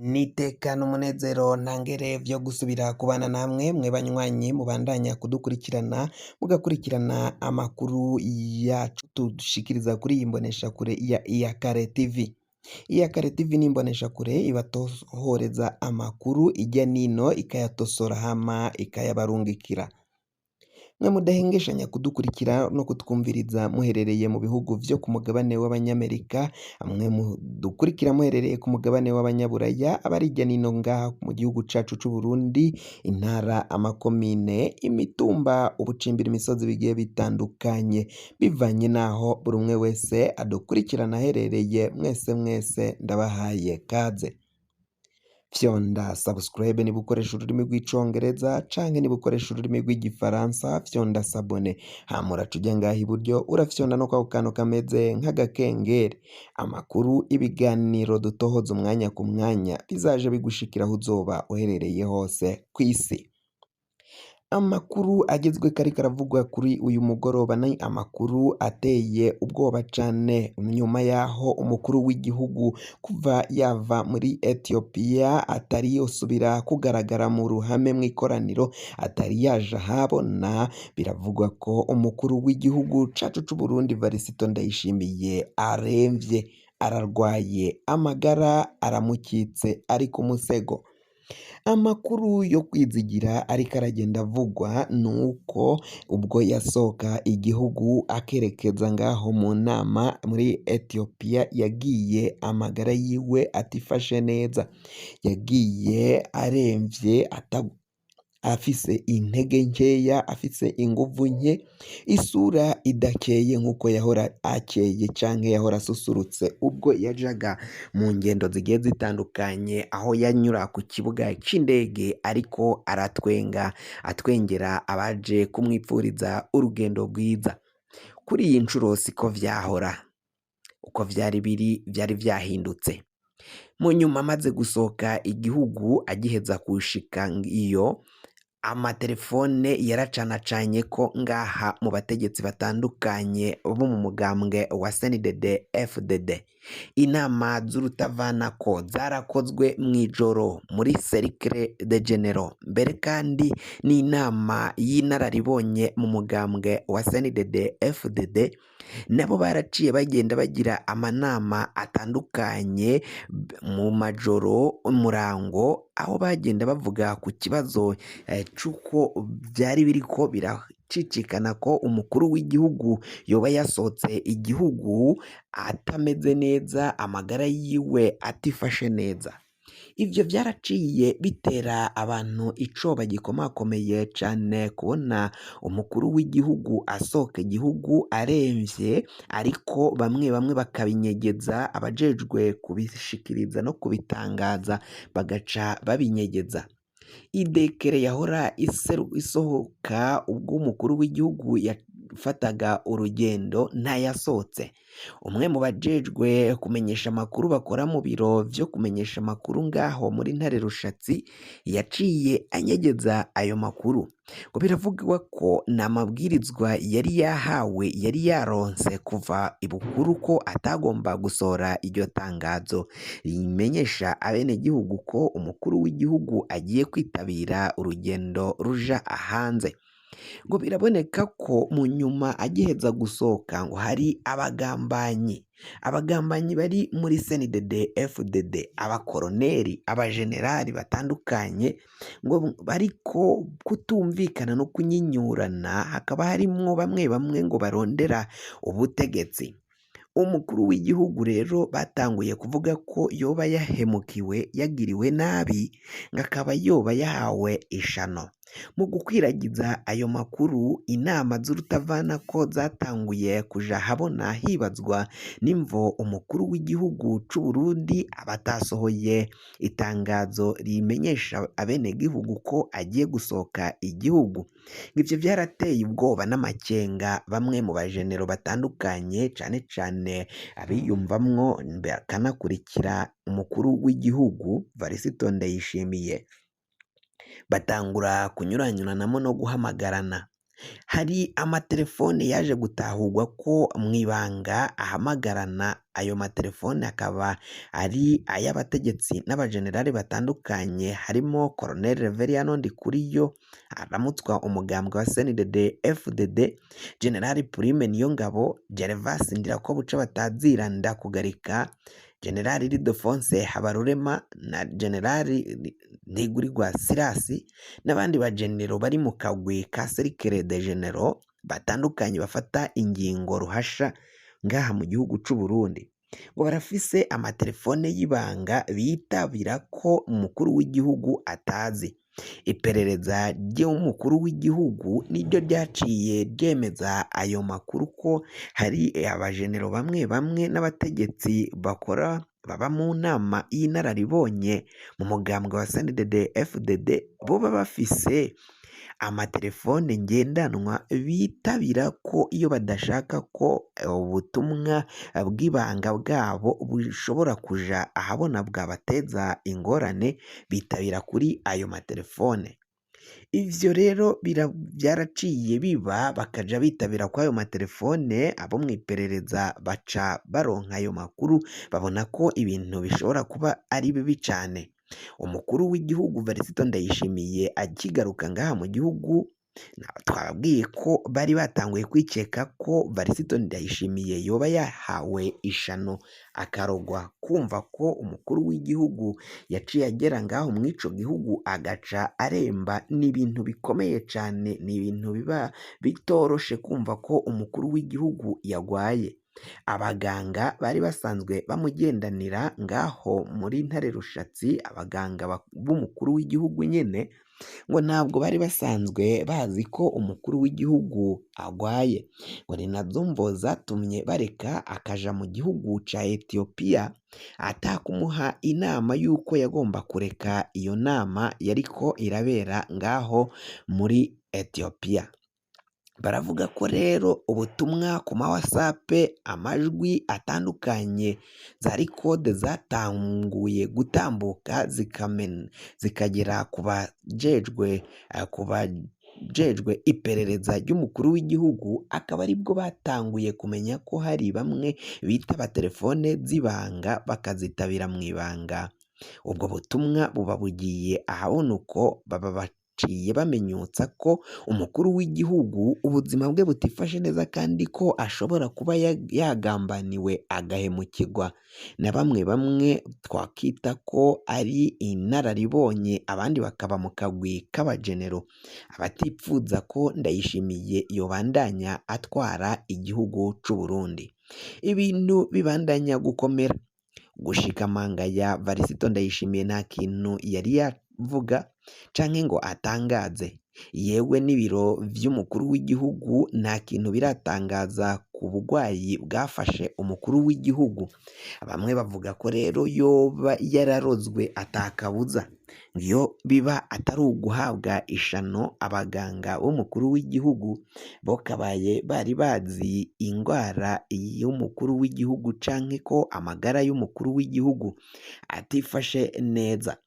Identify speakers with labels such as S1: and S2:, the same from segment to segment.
S1: N'iteka n'umunezero ntangere vyo gusubira kubana namwe mwe banywanyi mubandanya kudukurikirana mugakurikirana amakuru yacu tudushikiriza kuri iyi mboneshakure ya Iyakare TV. Iyakare TV ni imboneshakure ibatohoreza amakuru irya nino ikayatosora hama ikayabarungikira. Mwe mudahengeshanya kudukurikira no kutwumviriza muherereye mu bihugu vyo ku mugabane w'abanyamerika, mwe mudukurikira muherereye ku mugabane w'abanyaburaya, abari hirya nino ngaha mu gihugu cacu c'Uburundi, intara, amakomine, imitumba, ubucimbira imisozi bigiye bitandukanye, bivanye n'aho buri umwe wese adukurikirana aherereye, mwese mwese ndabahaye kaze. Fyonda subscribe niba ukoresha ururimi rw'icongereza canke niba ukoresha ururimi rw'igifaransa fyonda s'abonner, hama uraca uja ngaha iburyo urafyonda no kwako kantu kameze nk'agakengeri, amakuru ibiganiro dutohoza umwanya ku mwanya bizaje bigushikira aho uzoba uherereye hose kw'isi. Amakuru agezweko ariko aravugwa kuri uyu mugoroba ni amakuru ateye ubwoba cane nyuma yaho umukuru w'igihugu kuva yava muri Ethiopia atari yosubira kugaragara mu ruhame mw'ikoraniro atari yaje ahabona, biravugwa ko umukuru w'igihugu cacu c'Uburundi Varisito Ndayishimiye aremvye, ararwaye, amagara aramukitse ari ku musego. Amakuru yo kwizigira ariko aragenda avugwa nuko ubwo yasohoka igihugu akerekeza ngaho mu nama muri Ethiopia yagiye amagara yiwe atifashe neza, yagiye aremvye afise intege nkeya, afise inguvu nke, isura idakeye nkuko yahora akeye canke yahora asusurutse ubwo yajaga mu ngendo zigiye zitandukanye aho yanyura ku kibuga c'indege ariko aratwenga atwengera abaje kumwipfuriza urugendo rwiza. Kuri iyi ncuro siko vyahora, uko vyari biri vyari vyahindutse. Mu nyuma amaze gusohoka igihugu agiheza kushika iyo amatelefone yaracanacanye ko ngaha mu bategetsi batandukanye bo mu mugambwe wa CNDD FDD. Inama z'urutavanako zarakozwe mw'ijoro muri Cercle de Generaux, mbere kandi n'inama y'inararibonye mu mugambwe wa CNDD FDD nabo baraciye bagenda bagira amanama atandukanye mu majoro umurango aho bagenda bavuga ku kibazo c'uko vyari biriko biracicikana ko umukuru w'igihugu yoba yasohotse igihugu atameze neza amagara yiwe atifashe neza. Ivyo vyaraciye bitera abantu icoba gikomakomeye cane kubona umukuru w'igihugu asohoka igihugu aremvye, ariko bamwe bamwe bakabinyegeza abajejwe kubishikiriza no kubitangaza bagaca babinyegeza. Idekere yahora isohoka ubwo umukuru w'igihugu yafataga urugendo ntayasohotse. Umwe mu bajejwe kumenyesha amakuru bakora mu biro vyo kumenyesha amakuru ngaho muri Ntare Rushatsi yaciye anyegeza ayo makuru. Ngo biravugwa ko nta mabwirizwa yari yahawe yari yaronse kuva ibukuru ko atagomba gusohora iryo tangazo rimenyesha abenegihugu ko umukuru w'igihugu agiye kwitabira urugendo ruja hanze. Ngo biraboneka ko mu nyuma agiheza gusohoka ngo hari abagambanyi, abagambanyi bari muri CNDD FDD, abakoroneri, abajenerali batandukanye ngo bariko kutumvikana no kunyinyurana, hakaba harimwo bamwe bamwe ngo barondera ubutegetsi. Umukuru w'igihugu rero batanguye kuvuga ko yoba yahemukiwe yagiriwe nabi ngo akaba yoba yahawe ishano. Mu gukwiragiza ayo makuru inama z'urutavanako zatanguye kuja ahabona hibazwa n'imvo umukuru w'igihugu c'Uburundi aba atasohoye itangazo rimenyesha abenegihugu ko agiye gusohoka igihugu. Ivyo vyarateye ubwoba n'amakenga bamwe mu bajenero batandukanye cane cane abiyumvamwo bakanakurikira umukuru w'igihugu Varisito Ndayishimiye, batangura kunyuranyuranamo no guhamagarana. Hari amatelefone yaje gutahurwa ko mw'ibanga ahamagarana, ayo matelefone akaba ari ay'abategetsi n'abajenerali batandukanye, harimo Colonel Reveriyano Ndikuriyo aramutswa umugambwe wa CNDD FDD, General Prime Niyongabo, Gervas Ndirakobuca batazira Ndakugarika, General Ildefonse Habarurema na General Ntigurirwa Sirasi n'abandi bagenero bari mu kagwi ka Cercle de Generaux batandukanye bafata ingingo ruhasha ngaha mu gihugu c'u Burundi. Ngo barafise amatelefone y'ibanga bitabira ko umukuru w'igihugu atazi. Iperereza ry'umukuru w'igihugu niryo ryaciye ryemeza ayo makuru ko hari abajenero bamwe bamwe n'abategetsi bakora baba mu nama y'inararibonye mu mugambwe wa CNDD FDD boba bafise amatelefone ngendanwa bitabira ko iyo badashaka ko ubutumwa bw'ibanga bwabo bushobora kuja ahabona bwabateza ingorane, bitabira kuri ayo matelefone. Ivyo rero vyaraciye biba bakaja bitabira kw'ayo matelefone, abo mw'iperereza baca baronka ayo makuru babona ko ibintu bishobora kuba ari bibi cane. Umukuru w'igihugu Varisito Ndayishimiye akigaruka ngaha mu gihugu, twababwiye ko bari batanguye kwikeka ko Varisito Ndayishimiye yoba yahawe ishano akarogwa, kumva ko umukuru w'igihugu yaciye agera ngaho mw'ico gihugu agaca aremba, ni ibintu bikomeye cane, ni ibintu biba bitoroshe kumva ko umukuru w'igihugu yagwaye. Abaganga bari basanzwe bamugendanira ngaho muri Ntare Rushatsi, abaganga b'umukuru w'igihugu nyene, ngo ntabwo bari basanzwe bazi ko umukuru w'igihugu agwaye, ngo ni nazo mvo zatumye bareka akaja mu gihugu ca Ethiopia atakumuha inama y'uko yagomba kureka iyo nama yariko irabera ngaho muri Ethiopia. Baravuga ko rero ubutumwa ku ma WhatsApp, amajwi atandukanye, zari kode zatanguye gutambuka zikagera ku bajejwe iperereza ry'umukuru w'igihugu, akaba aribwo batanguye kumenya ko hari bamwe bitaba telefone z'ibanga bakazitabira mu ibanga. Ubwo butumwa buba bugiye ahabona uko baba baciye bamenyutsa ko umukuru w'igihugu ubuzima bwe butifashe neza kandi ko ashobora kuba yagambaniwe agahemukirwa na bamwe bamwe twakita ko ari inararibonye, abandi bakaba mu kagwi k'abagenero, abatipfuza ko Ndayishimiye yobandanya atwara igihugu c'u Burundi. Ibintu bibandanya gukomera gushika manga ya Varisito Ndayishimiye nta kintu yari yavuga canke ngo atangaze, yewe n'ibiro vy'umukuru w'igihugu nta kintu biratangaza ku bugwayi bwafashe umukuru w'igihugu. Bamwe bavuga ko rero yoba yararozwe atakabuza, iyo biba atari uguhabwa ishano abaganga b'umukuru w'igihugu bokabaye bari bazi ingwara y'umukuru w'igihugu canke ko amagara y'umukuru w'igihugu atifashe neza.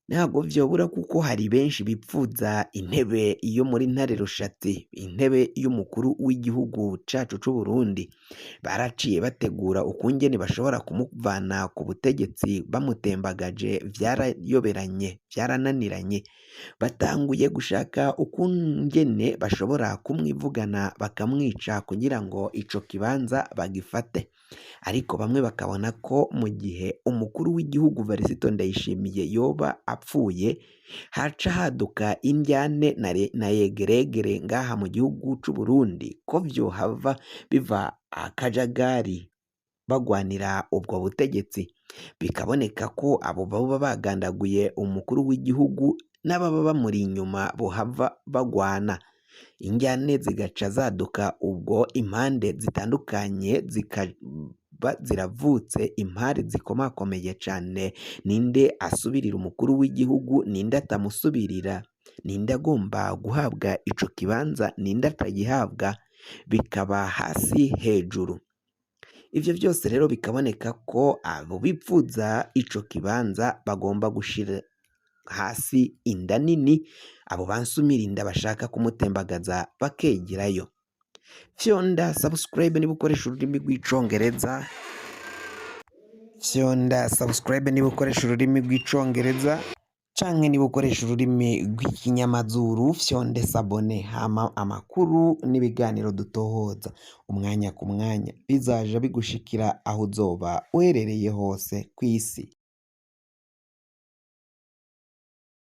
S1: Ntabwo vyobura kuko hari benshi bipfuza intebe yo muri Ntare Rushatsi, intebe y'umukuru w'igihugu cacu c'u Burundi. Baraciye bategura ukungene bashobora kumuvana ku butegetsi bamutembagaje, vyarayoberanye, vyarananiranye. Batanguye gushaka ukungene bashobora kumwivugana bakamwica kugira ngo ico kibanza bagifate. Ariko bamwe bakabona ko mu gihe umukuru w'igihugu Varisito Ndayishimiye yoba apfuye, haca haduka indyane na yegeregere ngaha mu gihugu c'u Burundi, ko vyohava biva akajagari bagwanira ubwo butegetsi. Bikaboneka ko abo boba bagandaguye umukuru w'igihugu n'ababa bamuri inyuma bohava bagwana, indyane zigaca zaduka, ubwo impande zitandukanye zikaba ziravutse, impari zikomakomeye cane. Ninde asubirira umukuru w'igihugu, ninde atamusubirira, ninde agomba guhabwa ico kibanza, ninde atagihabwa, bikaba hasi hejuru. Ivyo vyose rero bikaboneka ko abo bipfuza ico kibanza bagomba gushira Hasi inda nini, abo bansumira inda bashaka kumutembagaza bakegerayo. Fyonda subscribe niba ukoresha ururimi rw'Icongereza, fyonda subscribe niba ukoresha ururimi rw'Icongereza, canke niba ukoresha ururimi rw'ikinyamazuru, fyonde s'abonner. Hama amakuru n'ibiganiro dutohoza umwanya ku mwanya bizaja bigushikira aho uzoba uherereye hose kw'isi.